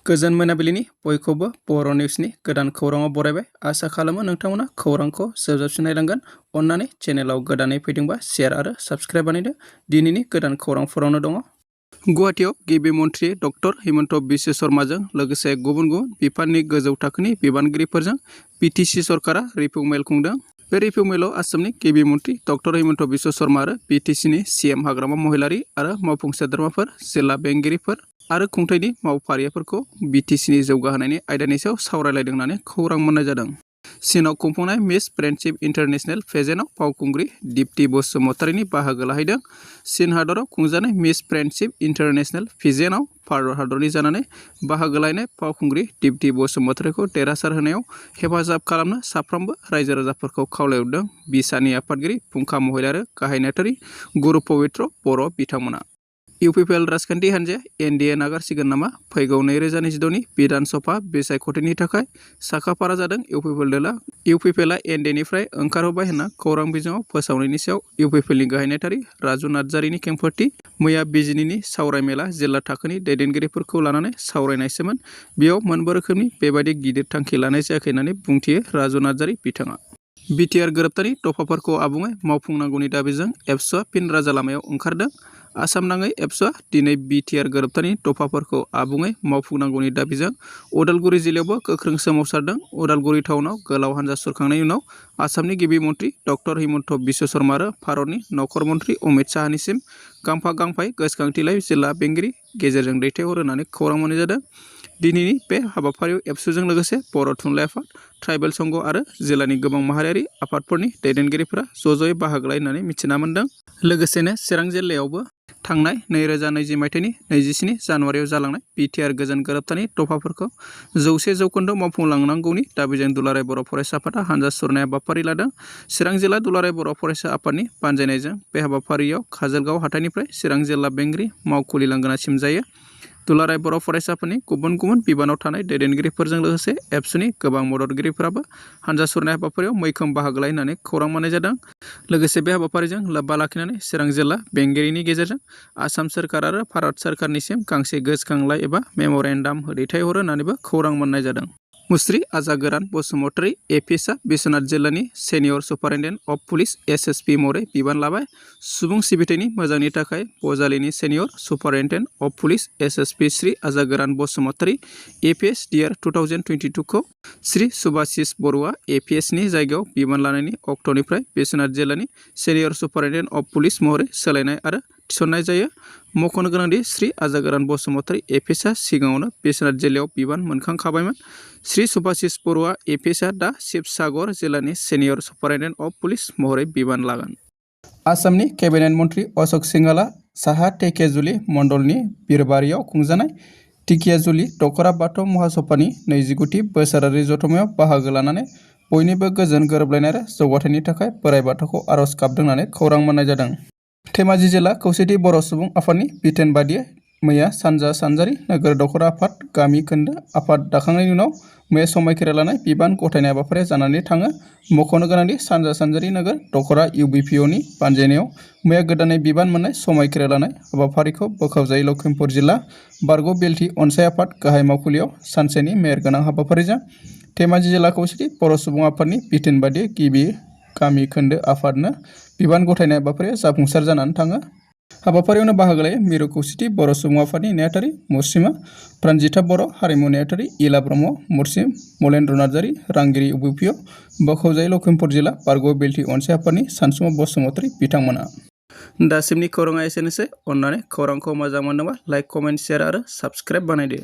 गोजोन मोनाबिलिनि बयखौबो बर' निउसनि गोदान खौराङाव बरायबाय। आसा खालामो नोंथांमोना खौरांखौ जोबजाबसिम नायलांगोन। अन्नानै चेनेलाव गोदानै फैदोंबा शेयार आरो साबस्क्राइब बानायदो। दिनैनि गोदान खौरांफोरावनो दङ। गुवाहाटीआव गिबि मन्थ्रि डक्टर हिमन्त बिश्व शर्माजों लोगोसे गुबुन गुबुन बिफाननि गोजौ थाखोनि बिबानगिरिफोरजों बिटिसि सरकारा रिफिउ मेल खुंदों। बे रिफिउ मेलाव आसामनि गिबि मन्थ्रि डक्टर हिमन्त बिश्व शर्मा आरो बिटिसिनि सिएम हाग्रामा महिलारि आरो मावफुं सोद्रोमाफोर, जिल्ला बेंगिरिफोर आरो खुंथायनि मावफारियाफोरखौ बिटिसिनि जौगाहोनायनि आयदानि सायाव सावरायलायदों होननानै खौरां मोननाय जादों। चीनआव खुंफुंनाय मिस फ्रेन्डशिप इन्टारनेशनेल पेजेन्टआव फावखुंग्रि दिप्ति बसुमतारीनि बाहागो लाहैदों। चीन हादराव खुंजानाय मिस फ्रेन्डशिप इन्टारनेशनेल पेजेन्टआव भारत हादरनि जानानै बाहागो लानाय फावखुंग्रि दिप्ति बसुमतारीखौ देरहासार होनायाव हेफाजाब खालामनो साफ्रोमबो रायजो राजाफोरखौ खावलायहरदों बिसानि आफादगिरि फुंखा महिला आरो गाहाय नेहाथारि गुरु पवित्र बर' बिथांमोना। इउपिपिएल राजखान्थि हान्जाया एनडिए नागारसिगोन नामा? फैगौ 2026नि बिधान सभा बिसायख'थिनि थाखाय साखाफारा जादों इउपिपिएलआ एनडिएनिफ्राय ओंखारबोबाय होनना खौरां बिजोङाव फोसावनायनि सायाव इउपिपिएलनि गाहाय नेहाथारि राजु नार्जारिनि खेंफोरथि। मैया बिजिनिनि सावराय मेला जिल्ला थाखोनि दैदेनगिरिफोरखौ लानानै सावरायनायसोमोन। बेयाव मोनबो रोखोमनि बेबायदि गिदिर थांखि लानाय जायाखै होननानै बुंथियो राजु नार्जारि बिथाङा। बिटिआर गोरोबथानि दफाफोरखौ आबुङै मावफुंनांगौनि दाबिजों एबसुआ फिन राजा लामायाव ओंखारदों। आसाम नाङै एबसुआ दिनै बिटिआर गोरोबथानि दफाफोरखौ आबुङै मावफुंनांगौनि दाबिजों उदालगुरि जिल्लायावबो गोख्रों सोमावसारदों। उदालगुरि टाउनाव गोलाव हान्जा सुरखांनायनि उनाव आसामनि गिबि मन्थ्रि डक्टर हिमन्त बिश्व शर्मा आरो भारतनि नखर मन्थ्रि अमित शाहनिसिम गांफा गांफायै गोसोखांथि लाइ जिल्ला बेंगिरि गेजेरजों दैथायहरो होननानै खौरां मोननाय जादों। दिनैनि बे हाबाफारियाव एबसुजों लोगोसे बर' थुनलाइ आफाद, ट्राइबेल संघ आरो जिल्लानि गोबां माहारियारि आफादफोरनि दैदेनगिरिफोरा ज'-ज'यै बाहागो लायो होननानै मिथिना मोन्दों। लोगोसेनो चिरां जिल्लायावबो थांनाय 2020 मायथाइनि 27 जानुवारियाव जालांनाय बिटिआर गोजोन गोरोबथानि दफाफोरखौ 100% मावफुंलांनांगौनि दाबिजों दुलाराय बर' फरायसा आफादा हान्जा सुरनाय हाबाफारि लादों। चिरां जिल्ला दुलाराय बर' फरायसा आफादनि बानजायनायजों बे हाबाफारियाव काजलगाव हाथाइनिफ्राय चिरां जिल्ला बेंगिरि मावखुलि लांगोनासिम जायो। दुलाराय बर' फरायसाफोरनि गुबुन गुबुन बिबानाव थानाय दैदेनगिरिफोरजों लोगोसे एबसुनि गोबां मददगिरिफोराबो हान्जा सुरनाय हाबाफारियाव मैखोम बाहागो लायो होननानै खौरां मोननाय जादों। लोगोसे बे हाबाफारिजों लोब्बा लाखिनानै चिरां जिल्ला बेंगिरिनि गेजेरजों आसाम सोरखार आरो भारत सोरखारनिसिम गांसे गोसोखांलाइ एबा मेम'रेन्डाम दैथायहरो होननानैबो खौरां मोननाय जादों। मुस्रि आजागोरान बसुमतारी एपिएसआ बिश्वनाथ जिल्लानि senior superintendent of police SSP महरै बिबान लाबाय। सुबुं सिबिथायनि मोजांनि थाखाय बजालिनि senior superintendent of police SSP Shri Ajagoran Basumatary APS DR 2022 खौ श्री सुभाशिष बरुवा एपिएसनि जायगायाव बिबान लानायनि अक्ट'निफ्राय बिश्वनाथ जिल्लानि सेनियर सुपारिनटेन्डेन्ट अफ पुलिस महरै सोलायनाय आरो थिसननाय जायो। मख'नो गोनांदि श्री आजागोरान बसुमतारी एपिएसआ सिगाङावनो बिश्वनाथ जिल्लायाव बिबान मोनखांखाबायमोन। श्री सुभाशिष बरुवा एपिएसआ दा शिबसागर जिल्लानि सेनियर सुपारिनटेन्डेन्ट अफ पुलिस महरै बिबान लागोन। आसामनि केबिनेट मन्थ्रि अशोक सिंहालआ साहा धेकियाजुलि मण्डलनि बिरबारियाव खुंजानाय धेकियाजुलि दख'रा बाथौ महासभानि 29थि बोसोरारि जथुम्मायाव बाहागो लानानै बयनिबो गोजोन गोरोबलायनाय आरो जौगाथायनि थाखाय बोराइ बाथौखौ आर'ज गाबदों होननानै खौरां मोननाय जादों। धेमाजि जिल्ला खौसेथि बर' सुबुं आफादनि बिथोन बादियै मैया सानजा सानजारि नोगोर दख'रा आफाद गामि खोन्दो आफाद दाखांनायनि उनाव मैया समायखिरा लानाय बिबान गथायनाय हाबाफारिया जानानै थाङो। मख'नो गोनांदि सानजा सानजारि नोगोर दख'रा इउबिपिअनि बानजायनायाव मैया गोदानै बिबान मोननाय समायखिरा लानाय हाबाफारिखौ बोखावजायै लखिमपुर जिल्ला बारग' बेलथि अनसाय आफाद गाहाय मावखुलियाव सानसेनि मेहेरगोनां हाबाफारिजों धेमाजि जिल्ला खौसेथि बर' सुबुं आफादनि बिथोन बादियै गिबि गामि खोन्दो आफादनो बिबान गथायनाय हाबाफारिया जाफुंसार जानानै थाङो। हाबाफारियावनो बाहागो लायो मिरु खौसेथि बर' सुबुं आफादनि नेहाथारि मुरसिमा प्रानजिथा बर', हारिमु नेहाथारि इला ब्रह्म, मुरसिम मलेन्द्र नार्जारि, रांगिरि इउबिपिअ, बोखावजायै लखिमपुर जिल्ला बारग' बेलथि अनसाय आफादनि सानसुमा बसुमतारी बिथांमोना। दासिमनि खौराङा एसेनोसै। अन्नानै खौरांखौ मोजां मोनोबा लाइक, कमेन्ट, शेयार आरो साबस्क्राइब बानायदो।